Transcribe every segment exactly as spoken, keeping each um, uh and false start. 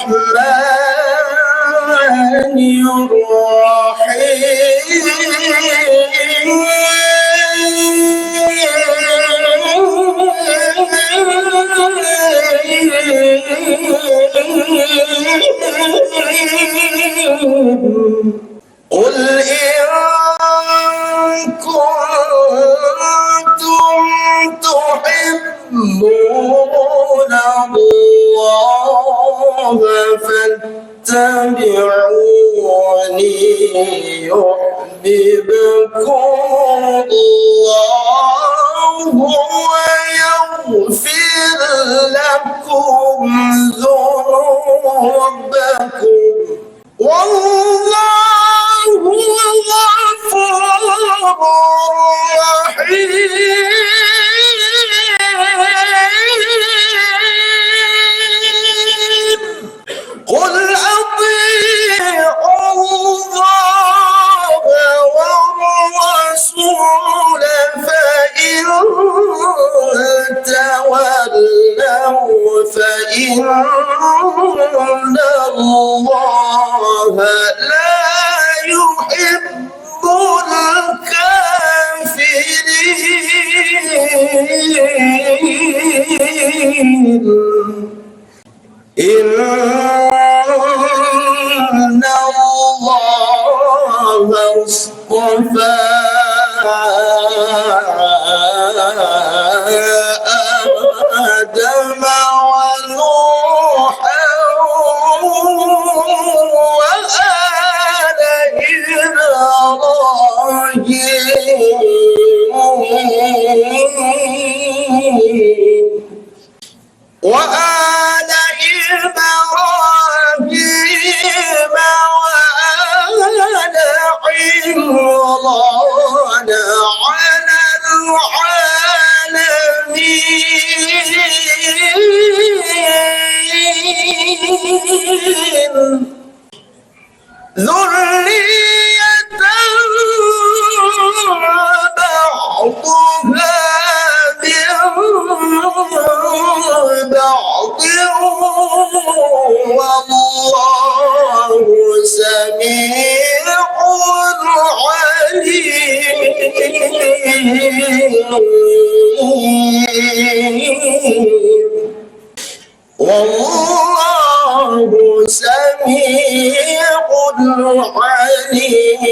الرحمن الرحيم. قل إن كنتم تحبون الله فاتبعوني يحببكم الله ويغفر لكم ذنوبكم. والله غفور رحيم. قل أطيعوا الله والرسول فإن تولوا فإن الله لا يحب الكافرين. إن الله اصطفى آدم ونوحا وآل إبراهيم وآل إبراهيم وآل عمران على العالمين. ذرية بعضها من بعض والله سميع عليم. والله سميع عليم.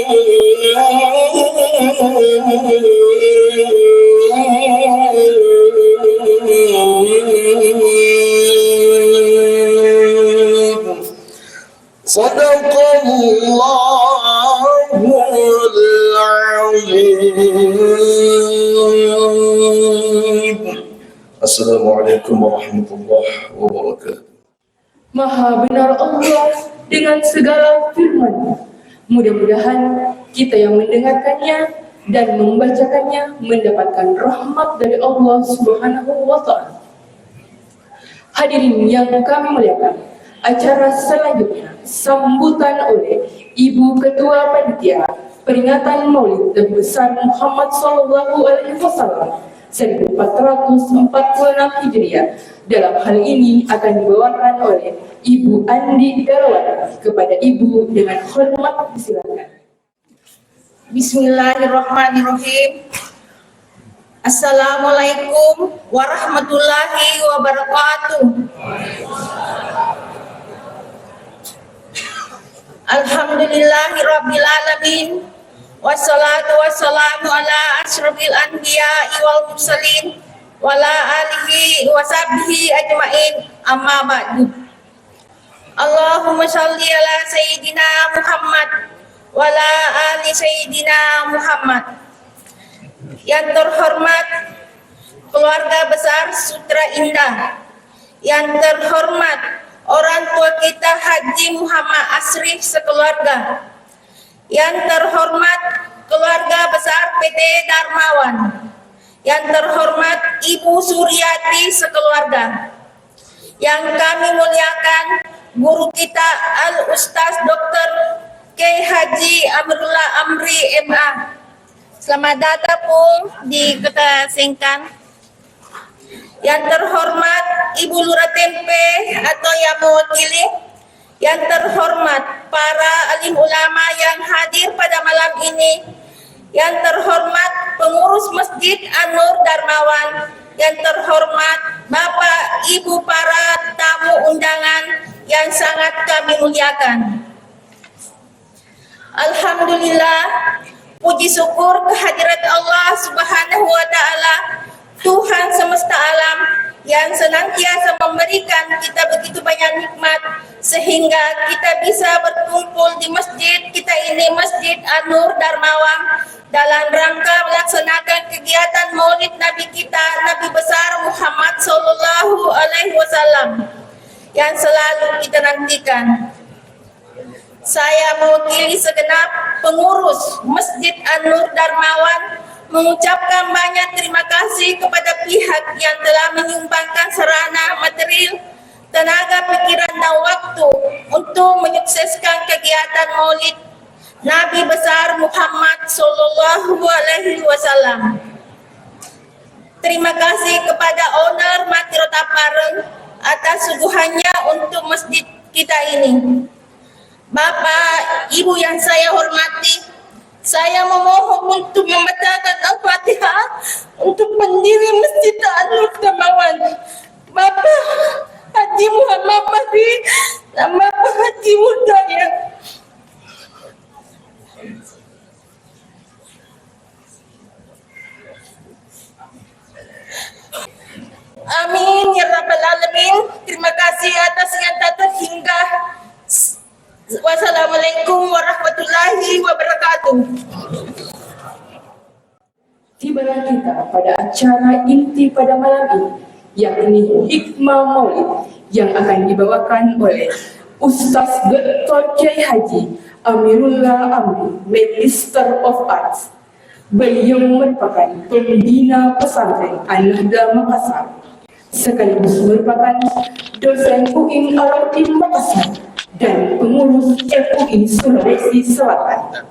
صدق الله العظيم. السلام عليكم ورحمة الله وبركاته. Maha benar Allah dengan segala firman-Nya. Mudah-mudahan kita yang mendengarkannya dan membacakannya mendapatkan rahmat dari Allah Subhanahu wa Ta'ala. Hadirin yang kami muliakan, acara selanjutnya sambutan oleh Ibu Ketua Panitia Peringatan Maulid Nabi Besar Muhammad Sallallahu Alaihi Wasallam seribu empat ratus empat puluh enam Hijriah. Dalam hal ini akan dibawakan oleh Ibu Andi Darawati. Kepada Ibu dengan hormat disilakan. Bismillahirrahmanirrahim. Assalamualaikum warahmatullahi wabarakatuh. Alhamdulillahi rabbil alamin. Wassalatu wassalamu ala asyrafil anbiya'i wal mursalin wa ala alihi wa sahbihi ajmain. Amma ba'du. Allahumma shalli ala sayyidina Muhammad wa ala ali sayyidina Muhammad. Yang terhormat keluarga besar Sutra Indah, yang terhormat orang tua kita Haji Muhammad Asrif sekeluarga, yang terhormat keluarga besar P T Darmawan, yang terhormat Ibu Suryati sekeluarga, yang kami muliakan guru kita Al Ustaz Doktor Kiai Haji Amrullah Amri M A. Selamat datang, Pung, di Kota Sengkang. Yang terhormat Ibu Lurah Tempe atau yang mewakili, Yang terhormat para alim ulama yang hadir pada malam ini, yang terhormat pengurus Masjid An-Nur Darmawan, yang terhormat Bapak Ibu para tamu undangan yang sangat kami muliakan. Alhamdulillah, puji syukur kehadirat Allah Subhanahu wa Ta'ala, Tuhan semesta alam, yang senantiasa memberikan kita begitu banyak nikmat, sehingga kita bisa berkumpul di masjid kita ini, Masjid An-Nur Darmawan, dalam rangka melaksanakan kegiatan Maulid Nabi kita, Nabi Besar Muhammad Sallallahu Alaihi Wasallam, yang selalu kita nantikan. Saya mewakili segenap pengurus Masjid An-Nur Darmawan mengucapkan banyak terima kasih kepada pihak yang telah menyumbangkan sarana, material, tenaga, pikiran, dan waktu untuk menyukseskan kegiatan Maulid Nabi Besar Muhammad Sallallahu Alaihi Wasallam. Terima kasih kepada owner Mati Rota Pareng atas suguhannya untuk masjid kita ini. Bapak, Ibu yang saya hormati, saya memohon untuk membacakan Al-Fatihah untuk pendiri Masjid An-Nur Darmawan, Bapak Haji Muhammad Fahri dan Bapak Haji Murjaya. Amin ya rabbal alamin. Terima kasih atas yang tak terhingga. Wassalamualaikum warahmatullahi wabarakatuh. Tibalah kita pada acara inti pada malam ini, yakni Hikmah Maulid yang akan dibawakan oleh Ustaz Doktor Kiai Haji Amirullah Amri, Magister of Arts. Beliau merupakan pembina pesantren An-Nahda Makassar, sekaligus merupakan dosen U I N Alauddin Makassar dan pengurus M U I Sulawesi Selatan.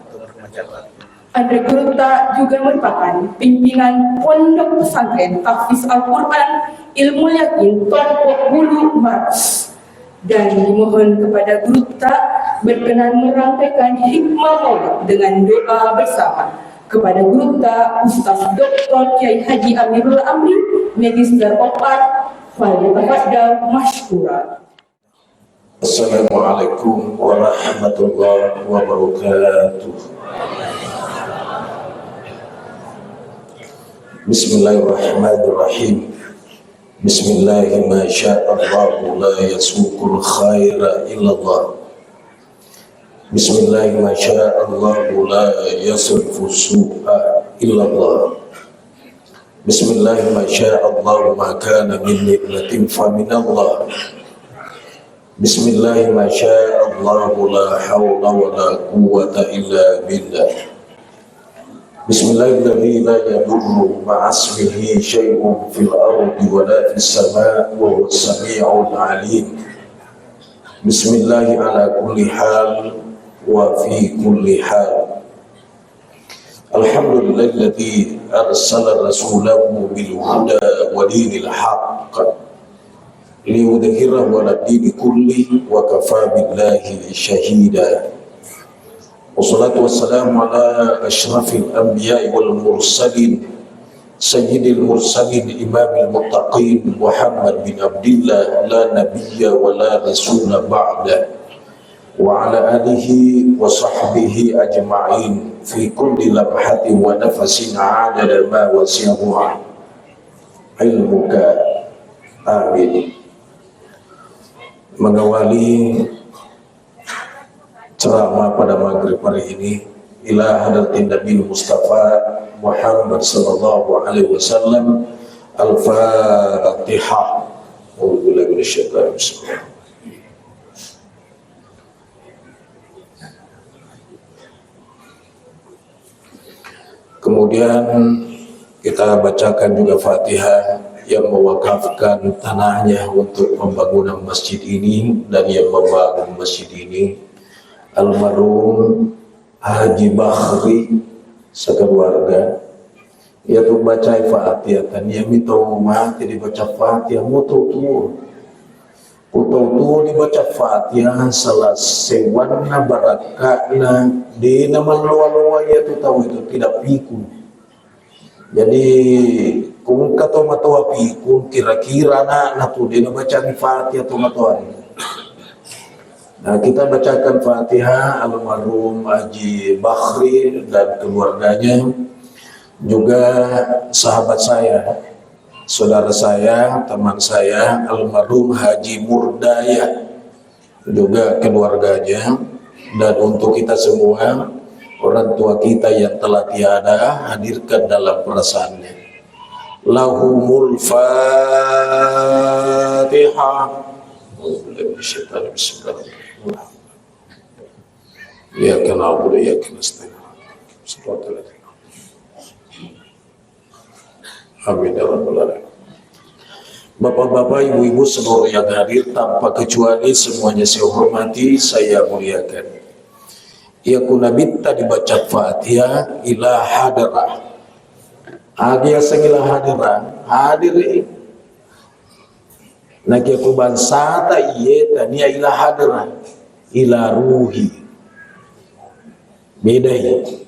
Anda Gurutta juga merupakan pimpinan Pondok Pesantren Tahfiz Al-Quran Ilmu Yakin Tompok Bulu Maros. Dan dimohon kepada Gurutta berkenan merangkaikan hikmah maulid dengan doa bersama kepada Gurutta Ustaz Doktor Kiai Haji Amirul Amri, Magister of Art, falyatafaddal masykuran. Assalamualaikum warahmatullahi wabarakatuh. Bismillahirrahmanirrahim. Bismillahi ma sya Allah, la yasuqul khaira illallah. Bismillahi ma sya Allah, la yasrifu su'a illallah. Bismillahi ma sya Allah, ma kana min ni'matin fa minallah. Bismillahi ma sya Allah, la haula wa la quwwata illa billah. Bismillahilladzi la yadurru ma'asmihi syai'un fil ardi wa la fis sama' wa huwas sami'ul alim. Bismillahi ala kulli hal wa fi kulli hal. Alhamdulillahilladzi arsala rasulahu bil huda wa dinil haqq liyudhhirahu ala dini kulli wa kafa billahi syahida. Wassalatu wassalamu ala asyrafil anbiya'i wal mursalin, sayyidil mursalin, imamil muttaqin, Muhammad bin Abdillah, la nabiyya wa la rasula ba'da, wa ala alihi wa sahbihi ajma'in fi kulli lamhatin wa nafasin adada ma wasi'ahu ilmuka. Amin. Mengawali ceramah pada maghrib hari ini, ila hadratin Nabi Mustafa Muhammad sallallahu alaihi wasallam. Al-Fatihah. A'udzubillahi minasyaitonir rajim. Kemudian kita bacakan juga Fatihah yang mewakafkan tanahnya untuk pembangunan masjid ini dan yang membangun masjid ini, almarhum Haji Bahri sekeluarga. Iya tu bacai Fatihah, tania mi tau mate dibaca Fatihah, mo tau tuo. Utau-tau dibaca Fatihah, salah sewanna barakka'na, dena malloa-loa iyatu tau itu, tidak pikun. Jadi, kungka to matoa pikun, kira-kira anakna tu dena baca Fatihah to matoa. Nah, kita bacakan Fatihah almarhum Haji Bakhri dan keluarganya, juga sahabat saya, saudara saya, teman saya, almarhum Haji Murdaya, juga keluarganya, dan untuk kita semua, orang tua kita yang telah tiada, hadirkan dalam perasaannya. Lahumul Fatihah. Iyyaka na'budu wa iyyaka nasta'in. Shiratal ladzina Amin ya rabbal alamin. Bapak-bapak, ibu-ibu, seluruh yang hadir tanpa kecuali, semuanya saya hormati, saya muliakan. Iya ku nabitta dibaca Fatihah, ila hadrah. Agi aseng ila hadrah, hadir. Nakia ku bangsata iye tania ila hadrah, ila ruhi. Bedai.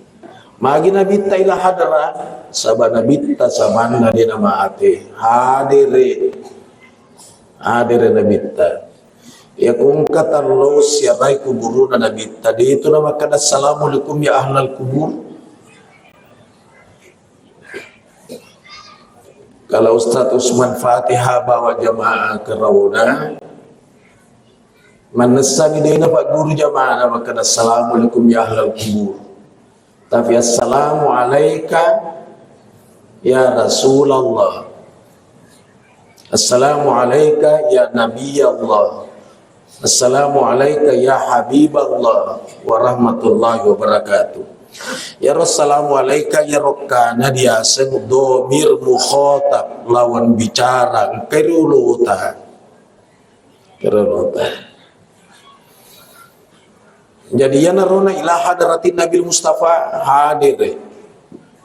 Magi nabitta ila hadrah, saba nabitta samanna dena mate. Hadere. Hadere nabitta. Iya ku engka tallo siarai kuburuna nabitta, de tu namakkada, "Assalamualaikum ya ahlal kubur." Kalau Ustadz Usman Fatihah bawa jamaah ke Rauna, manessani dena Pak Guru jamaah makkada, "Assalamualaikum ya ahlal kubur." Tapi, "Assalamu alaika ya Rasulullah. Assalamu alaika ya Nabi Allah. Assalamu alaika ya Habiballah wa rahmatullahi wa barakatuh." Iyaro assalamu alaika iyaro kana diaseng domir mukhatab, lawan bicara, engkai ri ulota. Ri ulota. Jadi, iyanarona ila hadratin Nabil Mustafa, hadir.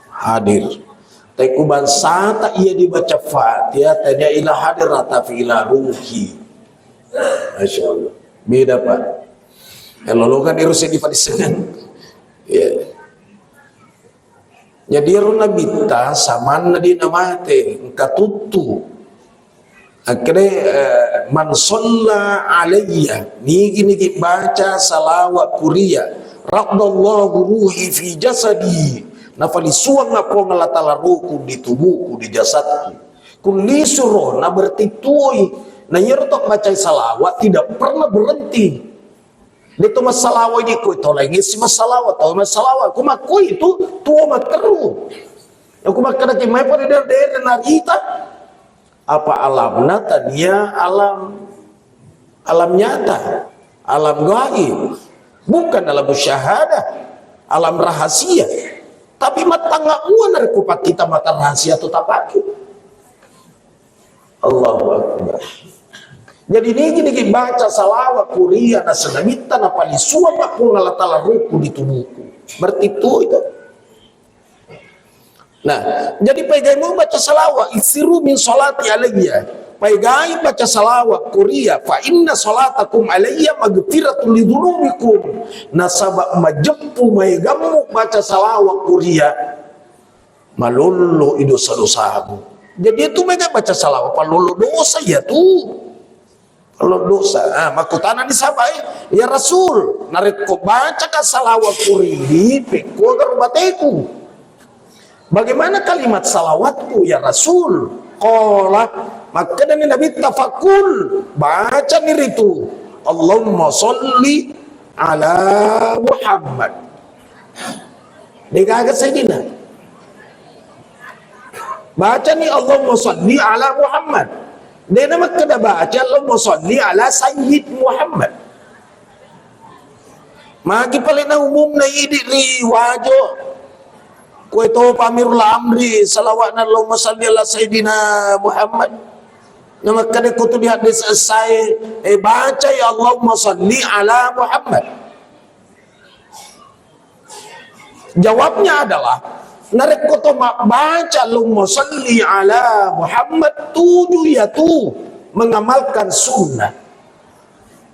Hadir. Tapi ku bangsata iya dibaca Fatihah, tania ila hadrah, tapi ila ruhi. Masya Allah. Beda, Pak. Kalau lo kan harus dipadisengkan. Ya. Jadi, ero nabitta samanna dena mate, engka tuttu. Akhirnya, eh, "Man shalla alayya," nigi-nigi baca salawat kuria, "radallahu ruhi fi jasadi," nafalisuang Puang Allah Ta'ala rohku di tubuhku, di jasadku. Kullisuro, na berarti tuoi. Na iyaro to bacai salawat tidak pernah berhenti. De to massalawa idi ko to laingnge si massalawa, to massalawa. Ko makkoi tu tuo matteru. Ko makkeda ki mai pada dere-dere narita. Apa alamna tania alam, alam nyata, alam gaib. Bukan alam syahadah, alam rahasia. Tapi mattangnga mua narekko pakkita mata rahasia tu tapake. Allahu Akbar. Jadi, nigi-nigi baca salawat kuria naseng nabitta, napalisuang Puang Allah Ta'ala rohku di tubuhku. Berarti tu itu. Nah, jadi paegai mu baca salawat, "Iksiru min sholati alayya." Paegai baca salawat kuria, "Fa inna sholatakum alayya maghfiratun li dzunubikum." Nasaba majeppu maegammu baca salawat kuria, malollo i dosa-dosamu. Jadi, itu mega baca salawat, palollo dosa iya tu. Palollo dosa. Ah, makkutana ni sahabat, "Ya Rasul, narekko bacaka salawat kuridi, pekko garo bateku. Bagaimana kalimat salawatku, ya Rasul?" Qala, makkedani Nabitta, "Faqul," bacani ritu, "Allahumma sholli ala Muhammad." Degaga Sayyidina. Bacani, "Allahumma sholli ala Muhammad." Dena makkeda baca, "Allahumma sholli ala Sayyid Muhammad." Magi pale na umumna idi ri Wajo. Kue to Amirul Amri, salawatna, "Allahumma sholli ala Sayyidina Muhammad." Na makkeda ko tu di hadis esai, eh, bacai, "Allahumma sholli ala Muhammad." Jawabnya adalah, narekko to mabbaca "Allahumma sholli ala Muhammad", tuju iyatu mengamalkan sunnah.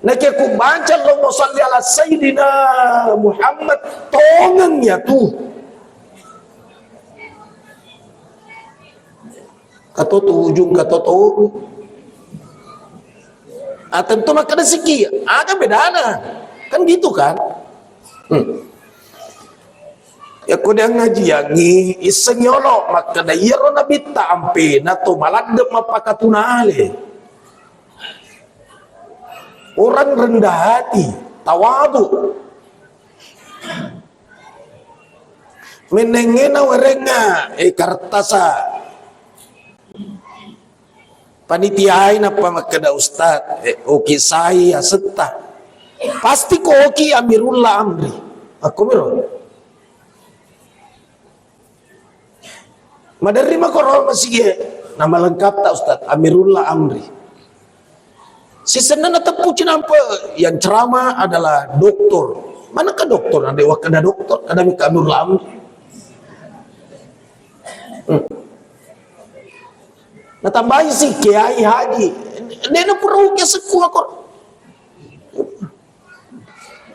Nakia ku baca Allahumma salli ala Sayyidina Muhammad, tongeng ya tu. Katoto ujung, katoto ujung. Ah, tentu makkeda siki, aga bedana? Kan gitu kan? Hmm. Ya ko dia ngajiangi, iseng yolo makkeda iyaro nabitta ampena to maladdeng mappakatunale. Orang rendah hati, tawadu. Menengena werenga, eh, kartasa. Panitiai nappa makkeda ustaz, eh, oki sai asetta. Pasti ko oki Amirullah Amri. Akko miro. Maderri makoro masigi, nama lengkapta ustaz, Amirullah Amri. Sisenna nateppu cinampe yang ceramah adalah doktor. Mana ke doktor? Ada wakkeda doktor, ada mika Amirullah Amri. Hmm. Natambahi si Kiai Haji. Dena pura uke sekku makoro.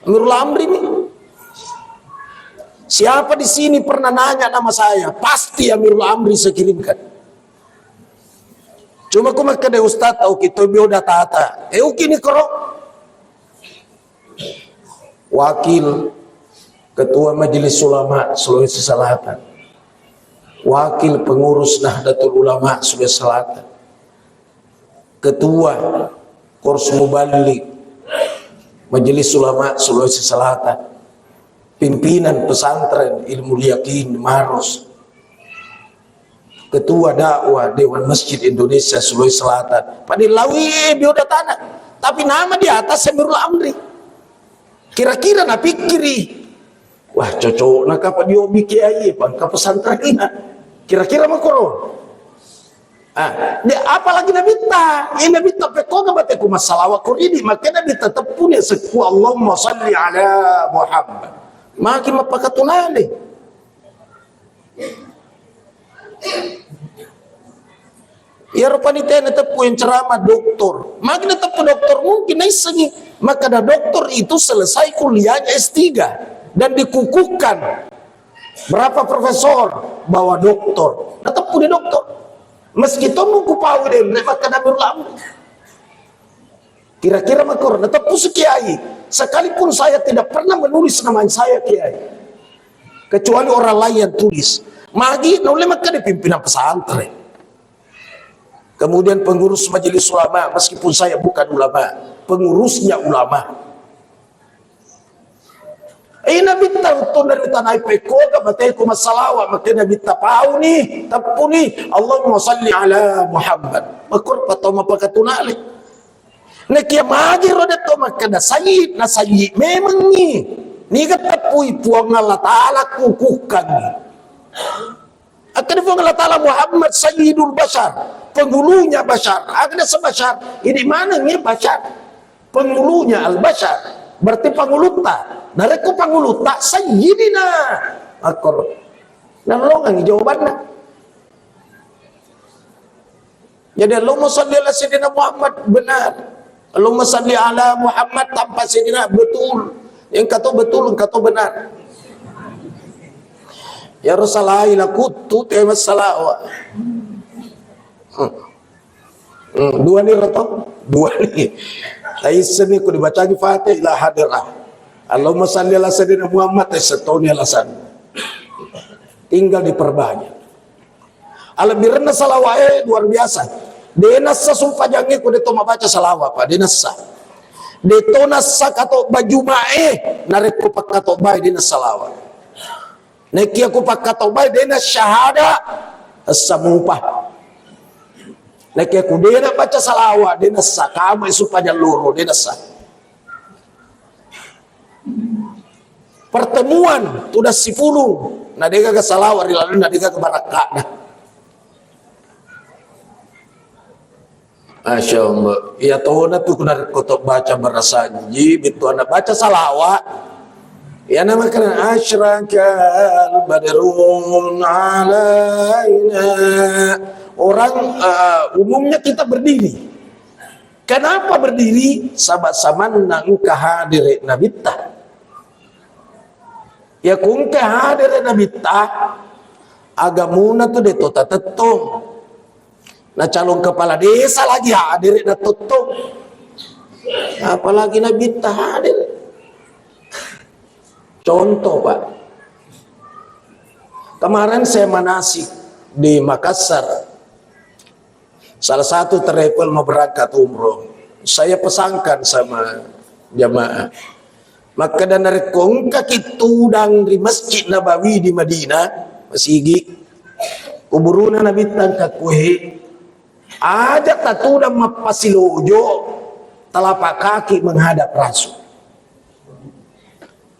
Amirul Amri nih. Siapa di sini pernah nanya nama saya? Pasti Amirul Amri saya kirimkan. Cuma ku makkeda ustaz, tau kita bioda tata. Eh, uki ni koro. Wakil Ketua Majelis Ulama Sulawesi Selatan. Wakil Pengurus Nahdlatul Ulama Sulawesi Selatan. Ketua Korps Muballigh Majelis Ulama Sulawesi Selatan, pimpinan pesantren Ilmu Yakin Maros, ketua dakwah Dewan Masjid Indonesia Sulawesi Selatan. Pada lawi bioda tanah, tapi nama di atas Amirul Amri. Kira-kira napikkiri, wah, cocokna kapa diobi kiai, pangka pesantrenna. Kira-kira makoro. Ah, de, apalagi nabitta. Eh, nabitta pekkoga bateku massalawa koridi, makanya nabitta teppuni sekku Allahumma salli ala Muhammad. Maki mappakatunale. Iyaro panitia nateppu yang ceramah doktor. Magi nateppu doktor, mungkin naissengi. Maka ada doktor itu selesai kuliahnya S tiga dan dikukuhkan berapa profesor bahwa doktor. Nateppu di doktor. Meski to kupau deh, maka ada berlalu. Kira-kira makoro, nateppu si kiai. Sekalipun saya tidak pernah menulis nama saya kiai. Kecuali orang lain yang tulis. Magi, naulle makkeda pimpinan pesantren. Kemudian pengurus majelis ulama, meskipun saya bukan ulama, pengurusnya ulama. Eh, nabitta uttunna ri tanai pekkoga, mateku massalawa, makkeda nabitta pauni, teppuni, Allahumma salli ala Muhammad. Makoro patau mapakatunale. Nakia magi ro detto makkeda sayyid, na sayyid memengngi. Niga teppui Puang Allah Ta'ala kukuhkangngi. Akkeda Puang Allah Ta'ala Muhammad sayyidul bashar, penghulunya bashar. Akkeda sebashar, ini manengngi bashar. Penghulunya al-bashar. Berarti pangulutta. Narekko pangulutta sayyidina. Akkoro. Nalongangi jawabanna. Jadi, Allahumma salli ala Sayyidina Muhammad, benar. Allahumma salli ala Muhammad tanpa Sayyidina, betul. Engka to betul, engka to benar. Iyaro salai la kuttu te massalawa. Hmm. Hmm, dua ni ro to? Dua ni. Taisseng ni ko dibacangi Fatihah la hadirah. Allahumma salli ala Sayyidina Muhammad, taisseng toni alasan. Tinggal diperbanyak. Alebbirenna salawae luar biasa. De nassa sumpajangnge ko de to mabaca salawa, Pak, de nassa. De to nassa katobba Jumae, narekko pakkatobbae de nassa salawa. Naekia ku pakkatobbae de na syahada, essa mupa. Naekia ku de na baca salawa, de nassa kama sumpajang loro, de nassa. Pertemuan tudang sipulung, na degaga salawa ri lalenna, degaga barakka'na. Masya Allah. Iya tona tu kuna rekko to baca barasanji, bittu anak baca salawa. Iya nama kena asyraqal badrun alaina. Orang, eh, umumnya kita berdiri. Kenapa berdiri? Saba' samanna engka hadere' Nabitta. Iya ku engka hadere' Nabitta, agamuna tu de' to tatettong. Na calon kepala desa lagi hadere' na tettong. Apalagi Nabitta hadere'. Contoh, Pak. Kemarin saya manasik di Makassar. Salah satu travel mau berangkat umroh. Saya pesankan sama jamaah. Makkeda, narekko engkaki tudang ri Masjid Nabawi di Madinah, masigi, kuburuna Nabitta engka kuehe, aja tatudang mappasilojo telapak kaki menghadap Rasul.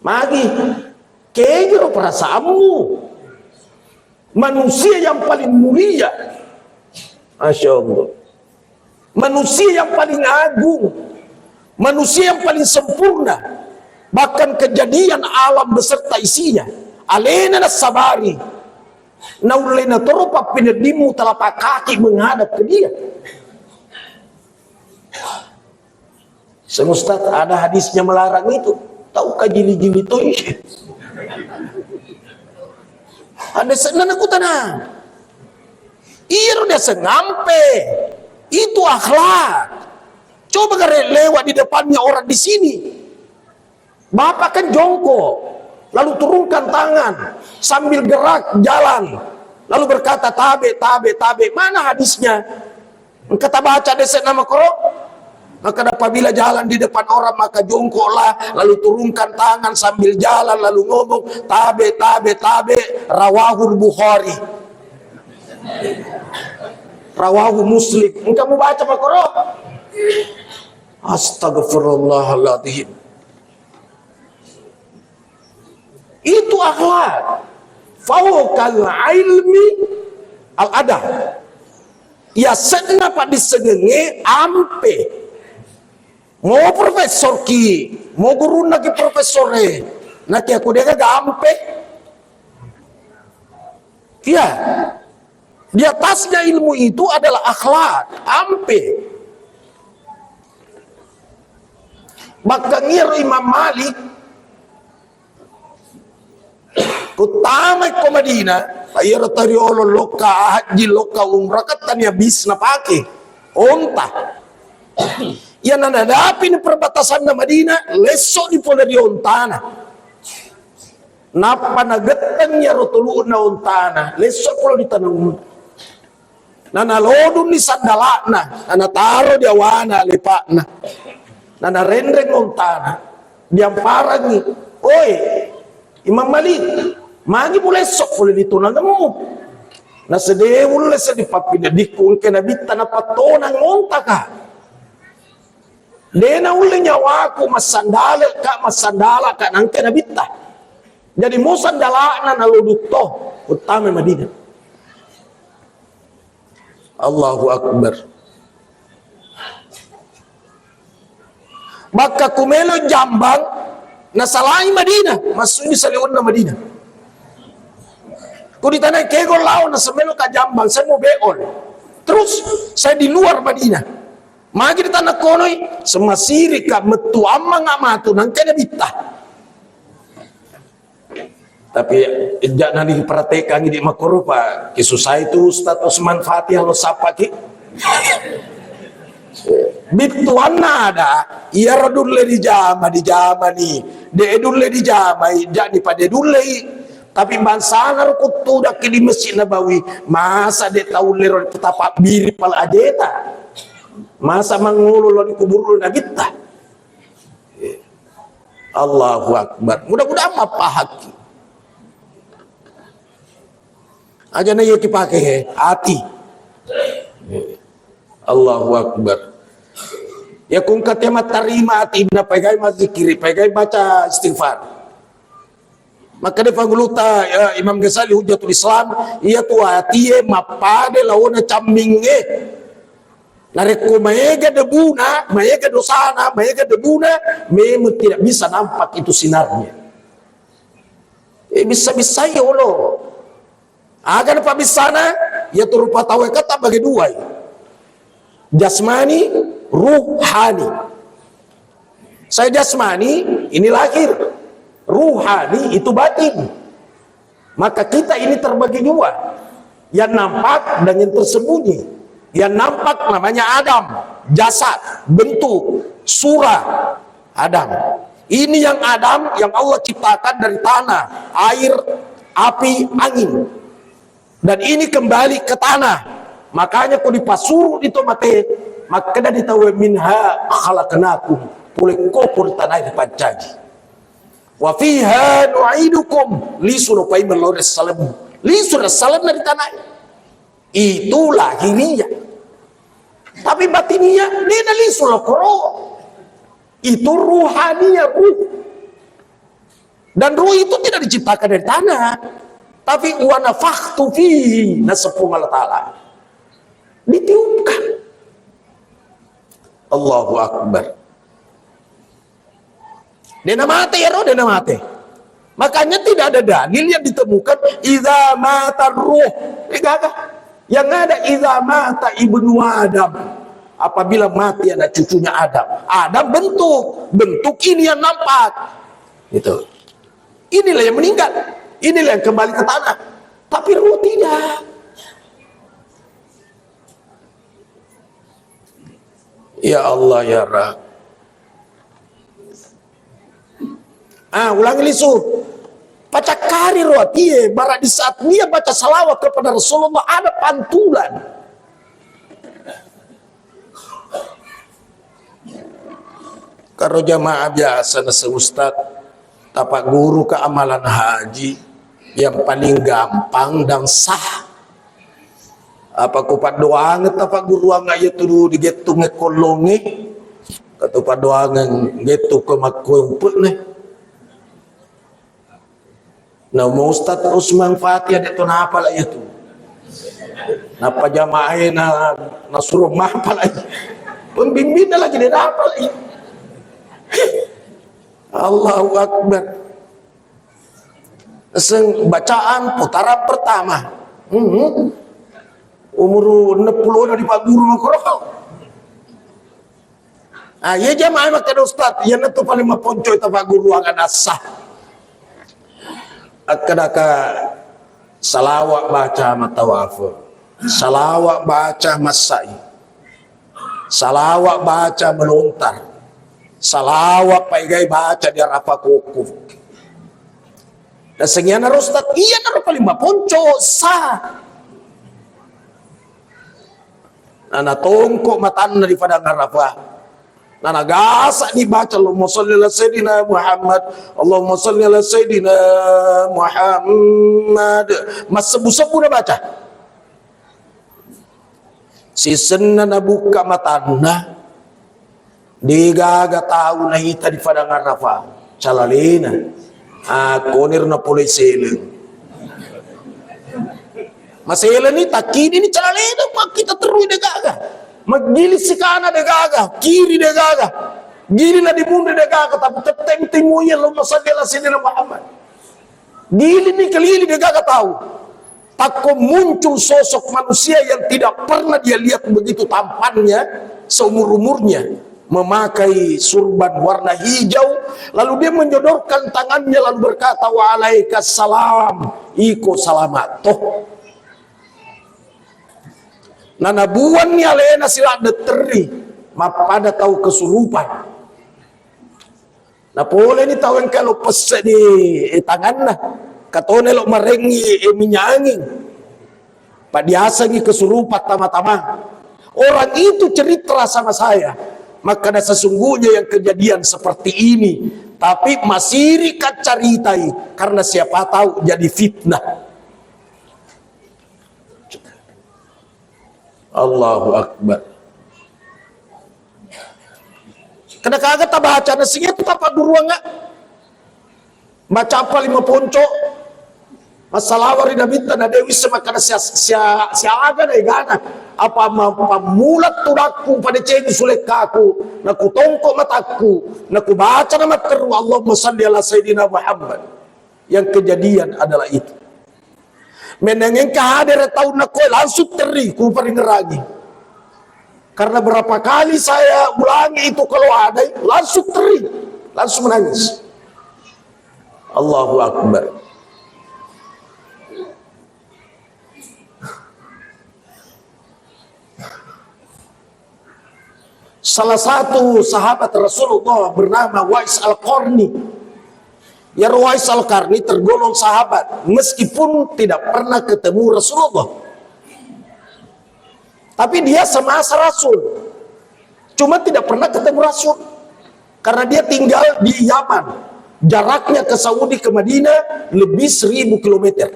Magi, kegiro perasaanmu. Manusia yang paling mulia. Masya Allah. Manusia yang paling agung. Manusia yang paling sempurna. Bahkan kejadian alam beserta isinya. Alena nassabari. Naulle natoro pappineddimmu telapak kaki menghadap ke dia. Sang Ustaz, ada hadisnya melarang itu. Tau kajili-jili toi. Ada senna nakutana. Iro dia sengampe. Itu akhlak. Coba gare lewat di depannya orang di sini. Bapak kan jongkok, lalu turunkan tangan sambil gerak jalan, lalu berkata, "Tabe, tabe, tabe." Mana hadisnya? Engka tabaca dese' nama koro? Maka apabila jalan di depan orang, maka jongkoklah, lalu turunkan tangan sambil jalan, lalu ngomong, "Tabe, tabe, tabe." Rawahul Bukhari. Rawahu Muslim. Engka mubaca makoro? Astagfirullahaladzim. Itu akhlak. Fauqal ilmi al adab. Yasenna paddissengengnge ampe. Mau profesor ki, mau gurunna ki profesor e. Naki aku dia ampe. Iya. Di atasnya ilmu itu adalah akhlak, ampe. Bahkan iyaro Imam Malik, kuttamai ko Madinah, iyaro tau riolo lokka haji, lokka umrah, kan tania bis napake, onta. Iya nanadapi ni perbatasanna Madinah, lesso di pole ri ontana. Nappa nagetteng iyaro tulu'na ontana, lesso pole di tanah umrah. Na nalodunni sandala'na, na nataro di awana lepa'na. Na narenreng ontana, diamparangngi, "Oi, Imam Malik, magi mulesso pole di tonangemmu?" Nasede ulle seddi pappineddikku engka Nabitta napattonang ontaka. De naulle nyawaku massandalaka, massandalaka nangka Nabitta. Jadi mo sandala'na nalodutto, uttamai Madinah. Allahu Akbar. Bakka ku melo jambang, nasalai Madinah, massuni saliwenna Madinah. Ku ditanai kego lao, nasemelo ka jambang, saya mau beol. Terus saya di luar Madinah. Magi ditanai konoi, semasiri ka mettu ammang amatu nangka Nabitta. Tapi ejak nani diperhatikan di makkurupa, ki susah itu Ustaz Osman Fatih lo sapa ki. Bittuanna ada, iyaro dulle dijama, dijamani. De dulle dijamai, jadi pada dullei. Tapi bangsana ro kuttudakki di Masjid Nabawi, masa de taulle ro tapabbiri pala ajeta. Masa mangolo lo di kuburu Nabitta. Allahu Akbar. Mudah-mudahan mappahakki. Aja na iya kipake he, ati. Allahu Akbar. Ya kungka tema tarima ati ibna pegai mazikiri, pegai baca istighfar. Maka de panguluta, ya, Imam Ghazali Hujjatul Islam, iya tu atie mappade laona cammingnge. Narekko maega debuna, maega dosana, maega debuna, memang tidak bisa nampak itu sinarnya. Eh, bisa-bisa ya Allah. Aga napabbissana, ya tu rupa tau e kan tabbage duai. Jasmani, Ruhani. Saya jasmani, ini lahir. Ruhani itu batin. Maka kita ini terbagi dua. Yang nampak dan yang tersembunyi. Yang nampak namanya Adam, jasad, bentuk, surah Adam. Ini yang Adam yang Allah ciptakan dari tanah, air, api, angin. Dan ini kembali ke tanah. Makanya ko dipasuru di to mate, makkeda di tau, "Minha khalaqnakum." Pole ko pole tanah dipancaji. "Wa fiha nu'idukum." Lisu no paimeng lao ri salemmu. Lisu ri salenna ri tanah. Itu lahiriah. Tapi batiniah, de' nalisu lao koro. Itu ruhaniah, ruh. Dan ruh itu tidak diciptakan dari tanah, tapi "wa nafakhtu fihi", naseng Puang Allah Ta'ala. Ditiupkan. Allahu Akbar. De' namate iyaro, de' namate. Makanya tidak ada dalil yang ditemukan "idza mata ruh". De' gaga. Yang ada "idza mata ibnu Adam". Apabila mati anak cucunya Adam. Adam bentuk. Bentuk ini yang nampak. Gitu. Inilah yang meninggal. Inilah yang kembali ke tanah. Tapi ruh tidak. Ya Allah, ya Rabb. Ah, ulangi lisu. Pacakkari ro atie, bara di saat dia baca salawat kepada Rasulullah, ada pantulan. Karo jamaah biasa naseng Ustaz, tapagguru ke amalan haji yang paling gampang dan sah. Apa ko paddoangeng tapagguruang aja tu digettung kollonge, katu paddoangeng gettu ko makko umpuk ne. Nah, Ustaz Usman Fatih ada tu napa lah itu. Napa jamaah na, na suruh mapa lah itu. Pembimbingnya lagi dia apa lagi. Allahu Akbar. Seng bacaan putaran pertama. Mhm. Umur enam puluh udah dipagguru makro. Ah, iya jamaah makkeda Ustaz, iyanatu paling maponco tapagguruang asa. Akkadaka salawat baca mattawaf. Salawat baca massai. Salawat baca melontar. Salawat paegai baca di Arafah kuku. Dan sengiana ro Ustaz, iyanaro paling maponco sah. Nana tongko matanna di padang Arafah. Nana gasa dibaca, "Allahumma salli ala Sayyidina Muhammad, Allahumma salli ala Sayyidina Muhammad." Massebbu-sebbu na baca. Sisenna nabukka matanna, degaga tau naita di padang Arafah, calalena. Ah, konir na pole seleng. Maseleni takkini ni calalena, makkita terui degaga. Magili sikana degaga, kiri degaga. Gili na dimunri degaga, tapi teteng timuya lo masalah sini Muhammad. Gili ni kelili degaga tau. Takko muncul sosok manusia yang tidak pernah dia lihat begitu tampannya seumur-umurnya, memakai surban warna hijau, lalu dia menyodorkan tangannya lalu berkata, "Waalaikumsalam, iko salamat toh." Nah, nabuanni alena siladde terri, mappada tau kesurupan. Napoleni tau engka lo pesse di, eh, tanganna. Katone lo marengi, eh, minyak angin. Padiasangi kesurupan tama-tama. Orang itu cerita sama saya. Maka sesungguhnya yang kejadian seperti ini. Tapi masiri kacaritai. Karena siapa tahu jadi fitnah. Allahu Akbar. Kada kaga tabaca na singe tu tapagguruanga. Baca apa lima ponco? Massalawa ri Nabitta na Dewi semakana sia, sia, siaga na egana. Apa ma-, pammula tudakku pada cegi sulekkaku, na kutongko matakku, na kubaca na matteru, "Allahumma salli ala Sayyidina Muhammad." Yang kejadian adalah itu. Menengeng kahadere taunna koe langsung terri ku paringerangi. Karena berapa kali saya ulangi itu, kalau ada, langsung teri, langsung menangis. Allahu Akbar. Salah satu sahabat Rasulullah bernama Wais Al-Qarni. Ya, Wais Al-Qarni tergolong sahabat, meskipun tidak pernah ketemu Rasulullah. Tapi dia semasa Rasul. Cuma tidak pernah ketemu Rasul. Karena dia tinggal di Yaman. Jaraknya ke Saudi, ke Madinah, lebih seribu kilometer.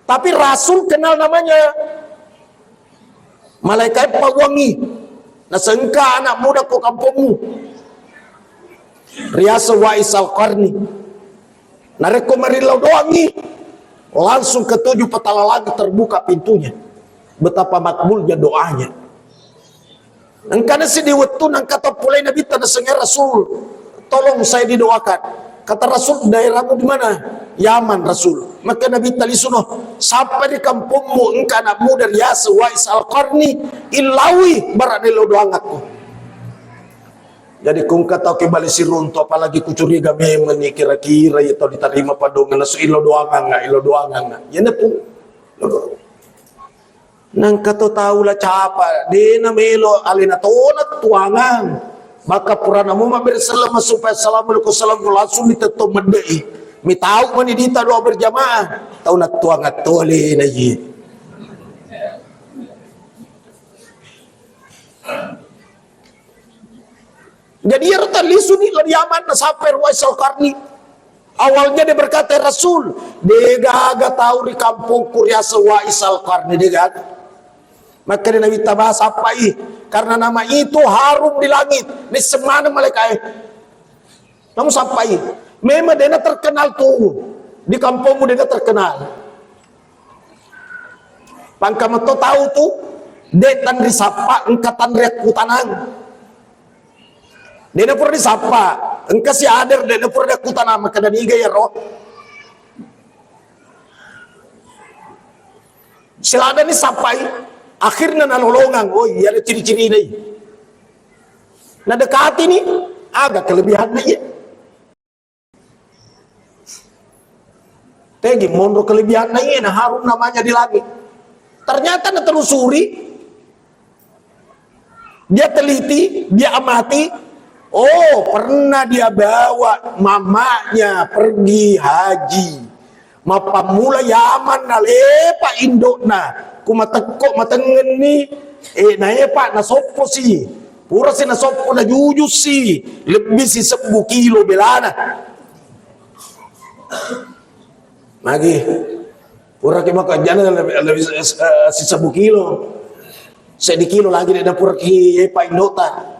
Tapi Rasul kenal namanya. Malaikat pawangi. Nasengka anak muda ko kampungmu. Riaseng Wais Al-Qarni. Narekko marillau doangi, langsung ketujuh petala langit terbuka pintunya. Betapa makbulnya doanya. Engkana siddi wettu nangka to pole Nabitta nasengnge Rasul, "Tolong saya didoakan." Kata Rasul, "Daerahmu di mana?" "Yaman, Rasul." Maka Nabitta lisuno, "Sappa di kampungmu engka anak muda riaseng Wais Al-Qarni, illaui bara nillau doangakko." Jadi kungka tau ke bali siruntu, apalagi kucuriga memang ni kira-kira ya tau ditarima padongan nasu illau doangang, illau doangang. Ya nepu. Nangka to tau la capa, de namelo alena tona tuangang. Maka purana mo mabbere selleng massumpajang assalamualaikum, assalamualaikum, langsung mitetto meddei. Mitau mani dita doa berjamaah. Tau nattuangang to alena ye. Jadi iyaro tallisuni lao ri Yaman, nasampai ri Wais Al-Qarni. Awalnya dia berkata, "Ya Rasul, degaga tau ri kampungku riaseng Wais Al-Qarni, degaga." Makkeda Nabitta, "Ba, sappai, karena nama itu harum di langit." Nisseng maneng malaikae. Namu sappai. Memang dena terkenal tu. Di kampungmu dena terkenal. Pangka metto tau tu, de tanri sappa, engka tanri akkutanang. Dena pura disappa, engka si ader, dena pura diakkutanang, makkeda niga iyaro. Siladani sappai, akhirna nalolongang, oh iya ada ciri-ciri ini. Nadekati ni, aga kelebihanna iya. Tegi monro kelebihanna iye, na harum namanya di langit. Ternyata natelusuri, dia teliti, dia amati. Oh, pernah dia bawa mamanya pergi haji. Mappammula Yaman nalepa indokna. Kumatekko matengenni, eh, naepa nasopposi. Purasi nasoppo najujusi. Lebbi sisebbu kilo belana. Magi, puraki mako ajana lebih, lebih, eh, sisebbu kilo. Seddi kilo lagi de puraki epa indota.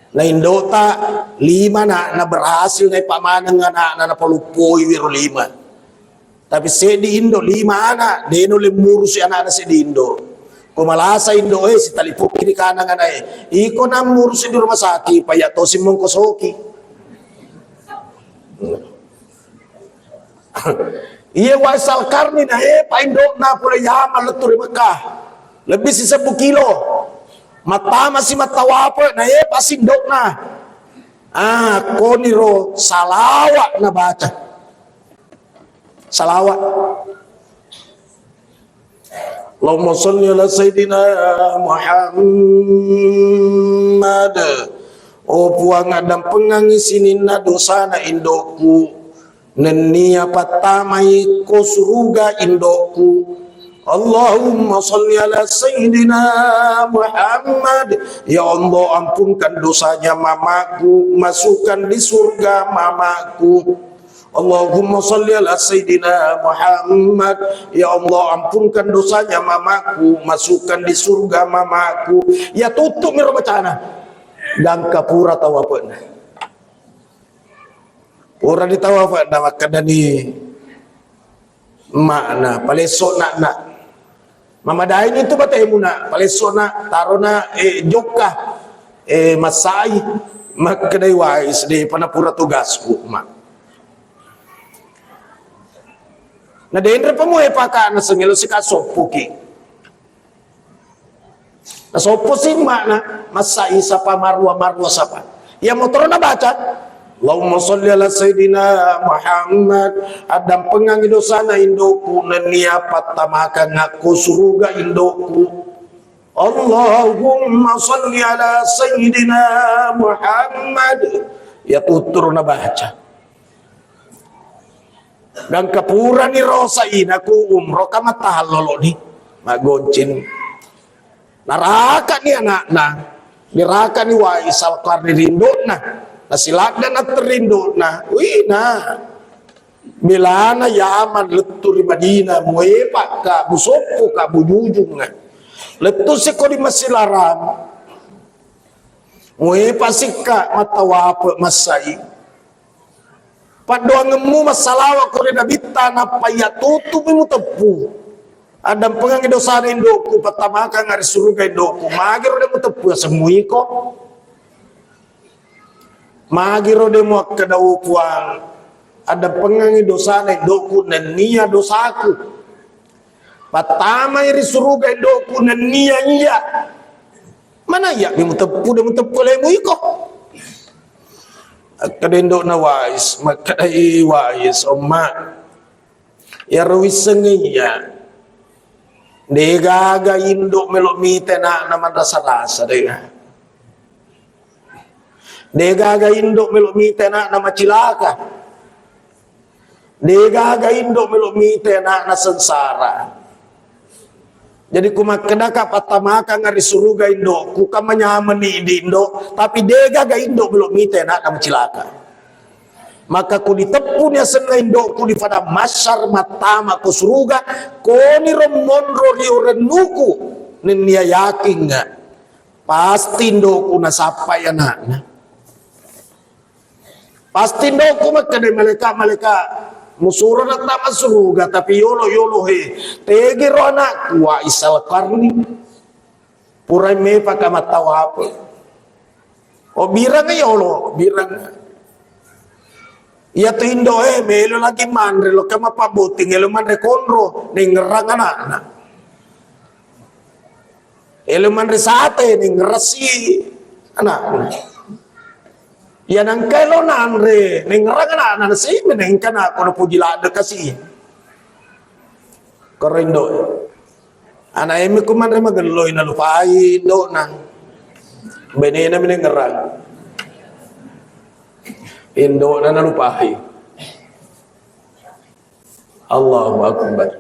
Na indota lima na, na berhasil na epa maneng anakna, na paluppoi wiro lima. Tapi seddi indo lima anak, deno le murusi anakna seddi indo. Ko malasa indo e, sitalipuki ri kanang anak e. Iko nang murusi di rumah sakit, paya tosi mongko soki. Iye Wais Al-Qarni naepa indokna pole Yaman lettu ri Mekah. Lebbi sisebbu kilo. Mattama si mattawape naepa si indokna. Ah, koniro salawa nabaca. Salawa. Allahumma shalli ala sayyidina Muhammad. Oh Puang, addampengangi sininna dosana indokku. Nennia pattamai ko suruga indokku. Allahumma shalli ala sayyidina Muhammad. Ya Allah, ampunkan dosanya mamaku, masukkan di surga mamaku. Allahumma shalli ala sayyidina Muhammad. Ya Allah, ampunkan dosanya mamaku, masukkan di surga mamaku. Ya tutup miro bacana. Gangka pura tawafna. Pura ditawafna, makkedani emmakna, "Palesso'na, Nak. Mamadaini tu batemu, Nak. Palesso'na, tarona, eh, jokka, eh, massai." Makkedai Wais, "De, pana pura tugasku, Mak." Na denre pamue paka nasengelo sika soppuki. Nasoppo simma'na, massa isa pa marua-marua sapa. Iya motoro nabaca, "Allahumma sholli ala Sayyidina Muhammad." Addampengangi dosana indo'ku nennia pattamakang akko suruga indo'ku. "Allahumma sholli ala Sayyidina Muhammad." Iya tutturu nabaca. Gangka purani ro saina ku umroh ka mattahallolo ni maggoncin. Narakani ana'na, dirakani Wais Al-Qarni ri indo'na, nasiladda natteri indo'na, wina, belana Yaman lettu ri Madinah, muepakka, musoppoka, mujujungnga. Lettu siko di Masjidil Haram, muepa sikka mattawape massai. Paddoangemmu massalawa ko ri Nabitta, nappa iya tutumi muteppu. Addampengangi dosana indo'ku, pattamakang ri suruga indo'ku. Magiro de muteppu asemmu iko. Magiro de muakkeda, "O Puang, addampengangi dosana indo'ku nennia dosaku. Pattamai ri suruga indo'ku nennia iya." Mana iya mi muteppu de muteppu lemu iko. Akkeda indo'na Wais, makkedai Wais, "Omma, iyaro wissengnge iya, degaga indo melo mite ana'na manrasa-rasa, degaga. Degaga indo melo mite ana'na macilaka. Degaga indo melo mite ana'na sengsara." Jadi ku makkedaka, "Pattamakang ri suruga indo'ku, ka manyameng ni di indo, tapi degaga indo melo mite ana'na macilaka. Maka ku diteppuni asenna indo'ku di padang mahsyar mattama ko suruga, koniro monro ri orennuku nennia yakingnga pasti indo'ku nasappai ana'na." Pasti indo'ku makkeda malaika-malaika, "Musuro nattama suruga, tapi yolo-yolo he, tegero ana'ku Wais Al-Qarni. Purai mepaka mattawape." O, birang yolo, birang. Iya tu indo'e melo lagi manre, lo kama pabboting, elo manre konro, nengngerang ana'na. Elo manre sate, nengngerasi ana'na. Iya nangka elo nanre, nengngerang ana'na, nasi menengka na kono puji ladde kasi. Koro indo. Ana emi ku manre magelloi nalupai indo'na. Benena menengngerang. Indo'na nalupai. Allahu Akbar.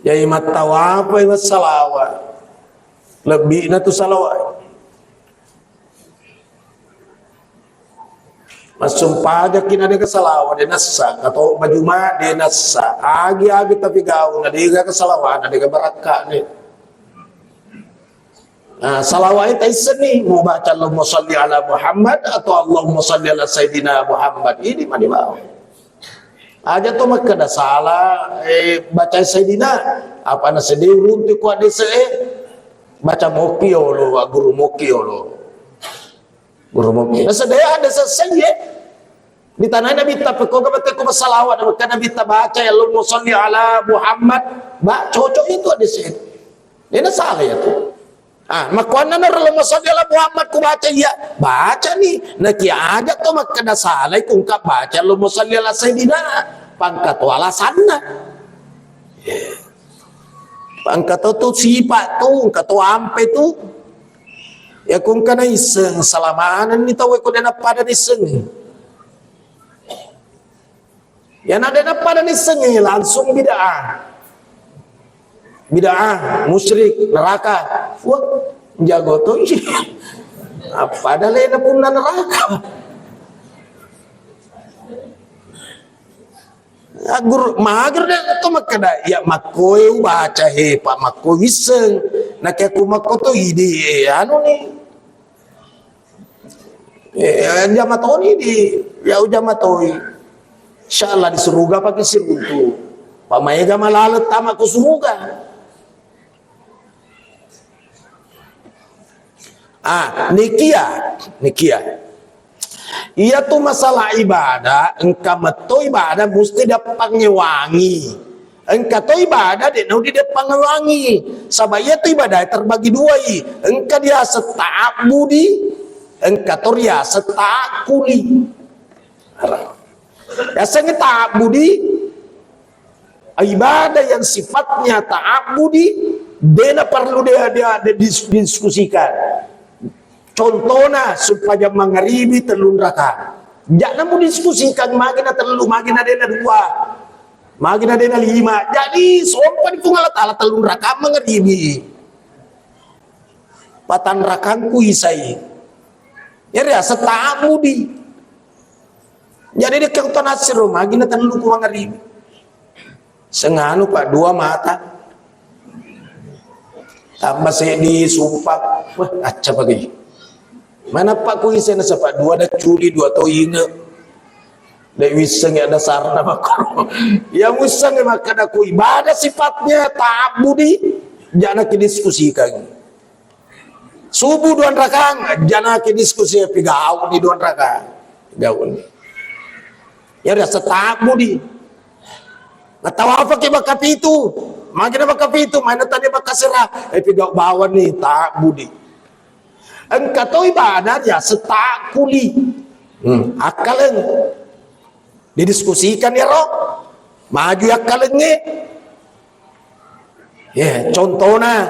Jadi mattawapai massalawa. Lebbi'na tu salawa. Massumpajaki na dega salawa, de nassa. Kato bajuma de nassa. Agi-agi tapi gau na dega salawa, na dega barakka de. Nah, salawat taissenni, mau baca Allahumma salli ala Muhammad atau Allahumma salli ala Sayyidina Muhammad. Ini mani bawang. Aja to makkeda sala, eh, baca Sayyidina. Apa na sedih runtu ku adese, eh. Baca moki yolo, wa guru moki yolo. Guru moki. Na sedih ada selesai, eh. Di tanah Nabi tapi kau gak betul kau bersalawat, maka Nabi baca ya Allahumma salli ala Muhammad. Ba, cocok itu adese. Dena salah ya tu. Ah, makkuannana ro Allahumma salli ala Muhammad ku baca iya. Baca ni. Naki aja to makkeda salai ku engka baca Allahumma salli ala Sayyidina. Pangka to alasanna. Eh. Pangka to tu sifat tu, engka to ampe tu. Ya ku engka naisseng, salamanenni tau ko dena pada naisseng. Ya, na de nappada nissengngi, langsung bid'ah. Bid'ah, musyrik, neraka. Wah, jago to, iya. Apa ada lena punna neraka? Agur, mager de to makkeda, ya makkoe ubaca he, Pak, makko wisseng. Nakke ku makko to idi, eh, anu ni. Eh, jama toni di, ya jama toi. Insyaallah di suruga pake siruntu. Pamaega malale tama ko suruga. Ah, nikia, nikia. Iya tu masalah ibadah, engka metto ibadah musti dappangngewangi. Engka to ibadah de' naudi deppangawangi. Saba' iya tu ibadah terbagi duai. Engka diaseng ta'abbudi, engka to riaseng ta'akkuli. Yaseng ta'abbudi, ibadah yang sifatnya ta'abbudi, de' na perlu dia, dia, dia dis-, diskusikan. Contohna, supaya mangaribi tellung raka. Ja'na mu diskusikan, magi na tellu, magi na de' na dua, magi na de' na lima. Jadi, sompa di Puang Allah Ta'ala tellung raka mangaribi. Patang rakangku isai. Iyaro riaseng ta'abbudi. Jadi, de' kau tanassero, magi na tellu ku mangaribi. Senganu, Pak, dua mata. Tambah seddi sumpah. Wah, acca pagai. Mana Pak ku isai nasaba' dua dacculi, dua to inge'. De' wisseng ya dasarna makkoro. Ya wisseng makkada ku ibadah sifatnya ta'abbudi, ja'na ki diskusikan. Subuh dua rakang, ja'na ki diskusi, pigau ni dua rakang. Pigau ni. Ya riaseng ta'abbudi. Nattawafaki bakka pitu. Magi na bakka pitu, mana tadi bakka sera. Eh, pigau bawang ni, ta'abbudi. Engka to ibadah riaseng ta'akkuli. Hmm, akkaleng. Didiskusikan iyaro. Maju akkalengnge. Ya, contohna.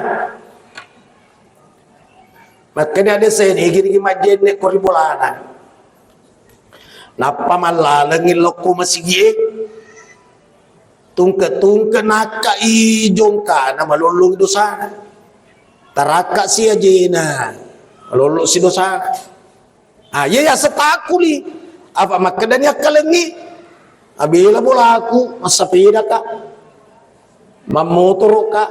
Makkeda de' seni giri majjenne' ko ri bolana. Nappa mallalengngi lokko masigi'e. Tungke-tungke nakka'i jongkana, malollong dosana. Tarakka si ajena, malollo si dosana. Ah, iya yaseng ta'akkuli. Apa makkedani akkalengngi? Abela bolaku, massapedaka. Mammotoro'ka.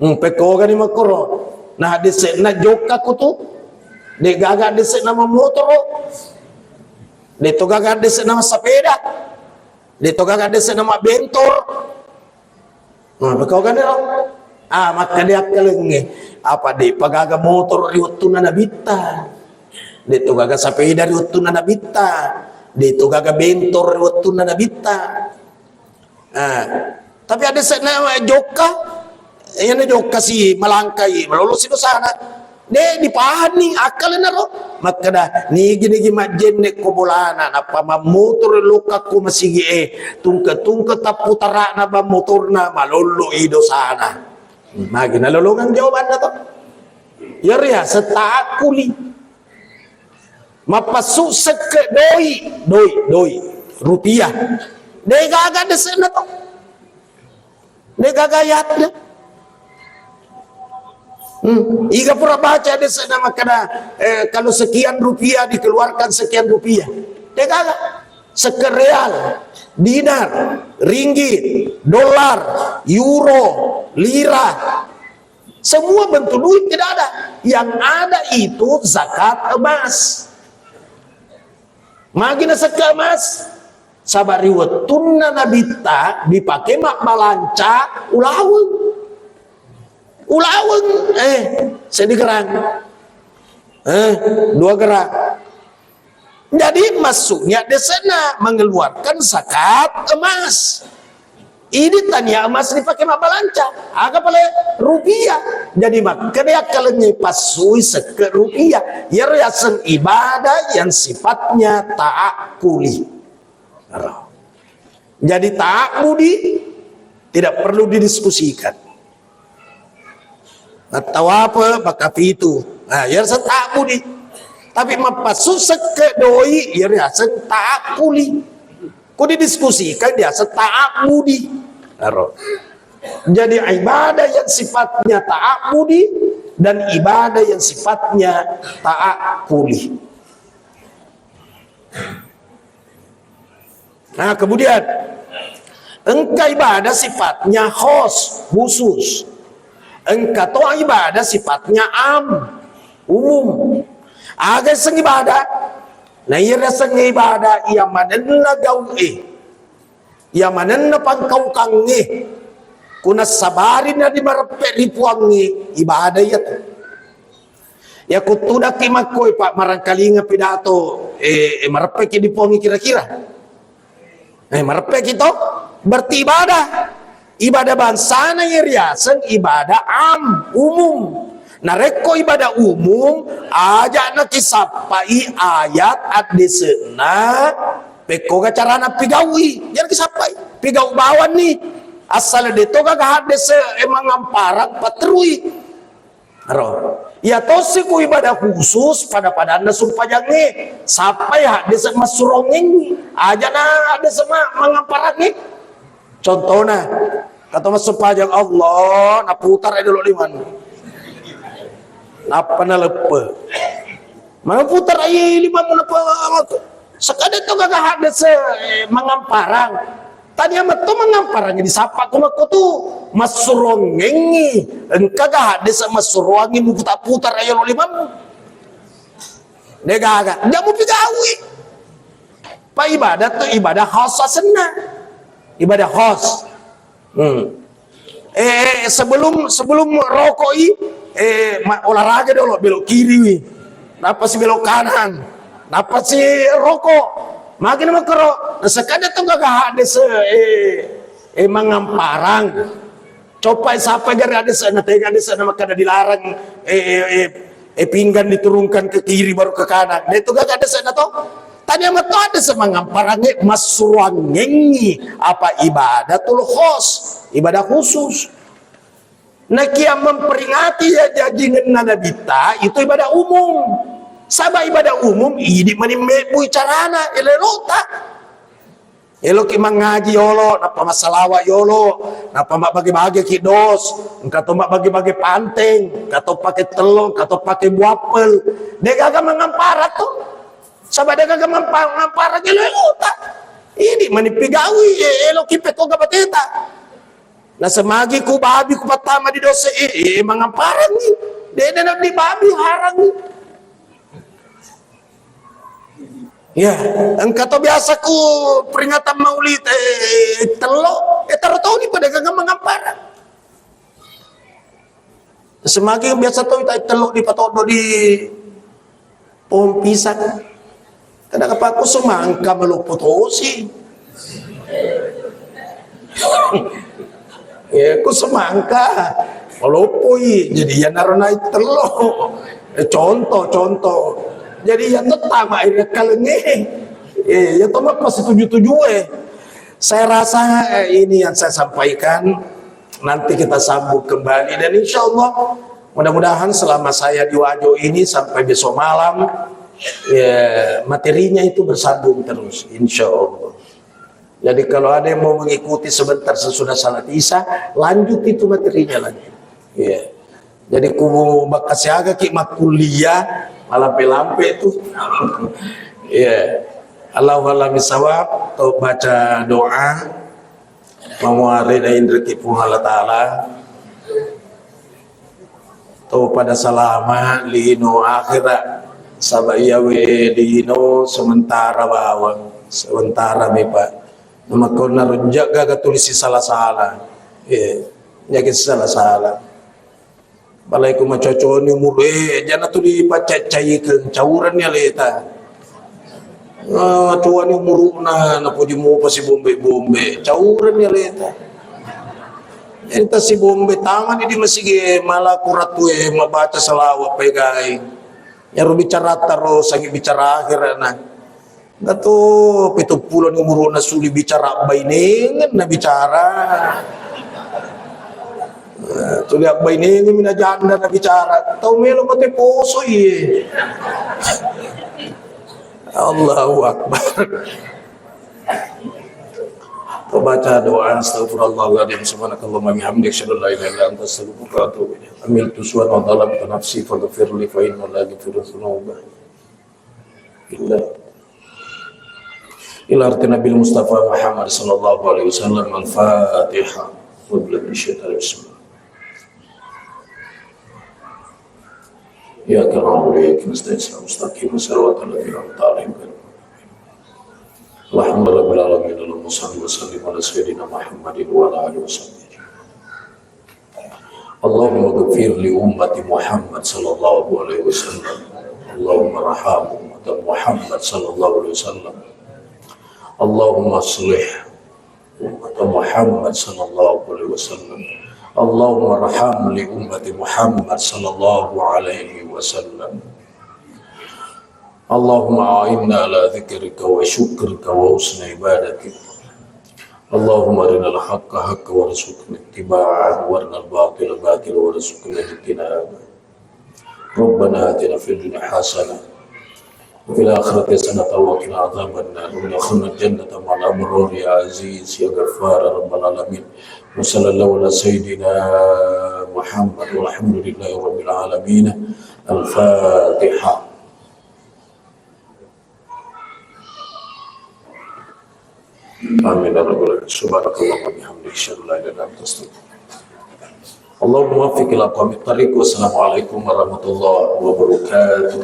Hmm, pekkogani makkoro. Nah, de'se'na jokka kutu. De' gaga de'se'na mammotoro. De' to gaga de'se'na massapeda. De' to gaga de'se'na mabbentor. Nah, pekkogani ro. Ah, makkeda akkalengnge. Apa de'pa gaga motoro ri wettunna Nabitta. De' to gaga sapeda ri wettunna Nabitta. De' to gaga bentor ri wettunna Nabitta. Ah, tapi ada de'se'na jokka, iyana jokka si malangkai, malollo si dosana. De' dipahanni akkalena ro. Makkeda, nigi-nigi majjenne' ko bolana, nappa mammotoro lokka ko masigi'e, tungke-tungke tapputara'na bang motorna, malollo i dosana. Magi nalolongeng jawabanna to. Iyaro riaseng ta'akkuli. Mappassu sekke' doi, doi, doi, rupiah. De' gaga de'se'na to. De' gaga ayatna. Hmm. Iga pura baca de'se'na makkeda, eh, kalau sekian rupiah dikeluarkan sekian rupiah. De' gaga. Sekke' real, dinar, ringgit, dolar, euro, lira. Semua bentuk duit tidak ada. Yang ada itu zakat emas. Magi nasekke' emas? Saba' ri wettunna Nabitta dipake mabbalanca ulaweng. Ulaweng, eh, seddi gerang. Eh, dua gerang. Jadi, maksudnya de'se'na mengeluarkan zakat emas. Ini tania emas dipake mabbalanca. Aga pale rupiah. Jadi, makkeda akkalengnge passui sekke' rupiah. Iyaro yaseng ibadah yang sifatnya ta'akkuli. Jadi, ta'abbudi tidak perlu didiskusikan. Nattawape bakka pitu. Nah, iyaro yaseng ta'abbudi. Tapi mappassu sekke' doi, iyaro yaseng ta'akkuli. Ko didiskusikan, diaseng ta'abbudi. Aro. Jadi, ibadah yang sifatnya ta'abbudi dan ibadah yang sifatnya ta'akkuli. Nah, kemudian, engka ibadah sifatnya khos, khusus. Engka to ibadah sifatnya am, umum. Aga yaseng ibadah? Nah, iya yaseng ibadah, iya manenna gau'e, iya manenna pangkaukangnge, ku nassabari nadimareppe' ri Puangnge, ibadah iyatu. Iya kuttudakki makkoi, Pak, marangkalinga pidato, eh, eh, mareppeki di Puangnge kira-kira? Eh, mareppeki to? Berarti ibadah. Ibadah bangsana iya riaseng ibadah am, umum. Narekko ibadah umum, aja' nakisappai ayat addese'na, pekkoga carana pigau'i, jana kisappai. Pigau' bawanni. Assala de' to gaga haddese' e mangamparang patterui. Ro. Iya tosi ku ibadah khusus pada-padanna sumpajangnge. Sappai haddese' massurongengngi. Aja' na haddese' ma-, mangamparangngi. Contona, kato massumpajang Allah, naputar dolo limanna. Nappa naleppe. Mana putar ai limanna nappa. Sekadang to gaga haddese' mangamparang. Tania metto mangamparang disappa ko makko tu. Massurongengngi. Engkaga haddese' massuroangngi muputar-putar ayo lo limammu. De' gaga. Jamu pigau'i. Pa ibadah tu ibadah khas asenna. Ibadah khas. Hmm. Eh, eh, sebelum, sebelum rokok i, eh, ma-, olahraga dolo, belok kiri wi. Nappa si belok kanan. Nappa si rokok. Magi na makkoro, na sekadang to gaga haddese', eh, eh, mangamparang. Coppai sappa gare' haddese', na tega haddese' na makkada dilarang, eh, eh, eh, eh, pinggan diturunkan ke kiri baru ke kanan. De' to gaga haddese' na to. Tania metto haddese' mangamparangnge massuroangngengngi apa ibadatul khos, ibadah khusus. Nakia memperingati ya jajingenna Nabitta itu ibadah umum. Saba' ibadah umum idi' mani mebbui carana, elelota. Eloki mangaji yolo, nappa massalawa' yolo, nappa mabbage-bageki dos, engka to mabbage-bage panteng, engka to pake tello, engka to pake buappel. De' gaga mangamparang to. Saba' de' gaga mampa-, mangamparang elo-elota. Idi' mani pigau'i, e-, eloki pekkoga bateta. Nasemagi ku babi ku pattama di dosa, e, e, mangamparangngi. De' de' na di babi harangngi. Ya, engka to biasa ku peringatan maulid, eh, tello, eh, taro toni pada gaga mangamparang. Semagi biasa to itai tello dipatoddo di pohon pisang. Kadang apa ku semangka maloppo tosi. Ya, ku semangka maloppoi. Jadi ya naro naik tello. Eh, contoh, contoh. Jadi ya tetama air kalenge. Eh, ya tomat pas tujuh-tujuh eh. Saya rasa, eh, ini yang saya sampaikan. Nanti kita sambung kembali dan insya Allah mudah-mudahan selama saya di Wajo ini sampai besok malam, ya, materinya itu bersambung terus, insya Allah. Jadi kalau ada yang mau mengikuti sebentar sesudah salat Isya, lanjut itu materinya lagi. Ya. Jadi ku bakka siaga ki makkuliah, malampe-lampe itu. Ya. Allahu a'lam bishawab, to baca doa. Mamuare na inreki Puang Allah Ta'ala, to pada salama lino akhirat, saba iyawe lino sementara bawang, sementara mepa. Namakkonna rujak gaga tulisi sala-sala. Eh, nyaki sala-sala. Balai ku macoconi umuru, eh, jana tuli paccaccai ke, cauranni aleta. Ah, tuani umuruna, napuji mupa si bombe-bombe, cauranni aleta. Enta si bombe tamani di masigi, mala kuratu, eh, mabaca salawat pegai. Nyaro bicara taro, sangi bicara akhirat na. Engka to pitu pulo ni umuruna suli bicara abbainengenna bicara. Eh, tuli abbainengenmi na janda na bicara. Tau melo mate poso iye. Allahu Akbar. Baca doa, astagfirullahaladzim, subhanakallahumma bihamdik, asyhadu an la ilaha illa anta, astaghfiruka wa atubu ilaik. Amiltu su'an wa zalamtu nafsi faghfirli fa innahu la yaghfiru dzunuba illa ila arti Nabi Mustafa Muhammad sallallahu alaihi wasallam. Al-Fatihah. Bismillah. Iyyaka na'budu wa iyyaka nasta'in. Shiratal mustaqim. Shiratal ladzina an'amta 'alaihim. Alhamdulillahirabbil alamin. Allahumma shalli wa sallim ala sayyidina Muhammadin wa ala alihi wa sahbihi. Allahumma ghfir li ummati Muhammad sallallahu alaihi wasallam. Allahumma raham ummata Muhammad sallallahu alaihi wasallam. Allahumma aslih أمة محمد صلى الله عليه وسلم. اللهم ارحم لأمة محمد صلى الله عليه وسلم. اللهم أعنا على ذكرك وشكرك وحسن عبادتك. اللهم أرنا الحق حقا وارزقنا اتباعه، وأرنا الباطل باطلا وارزقنا اجتنابه. ربنا آتنا في الدنيا حسنة وفي الآخرة حسنة وقنا عذاب النار، وأدخلنا الجنة مع الأبرار يا عزيز يا غفار يا رب العالمين. وصلى الله على سيدنا محمد والحمد لله رب العالمين. الفاتحة. آمين يا رب العالمين. سبحانك اللهم وبحمدك، أشهد أن لا إله إلا أنت، أستغفرك. اللهم وفق إلى أقوم الطريق. والسلام عليكم ورحمة الله وبركاته.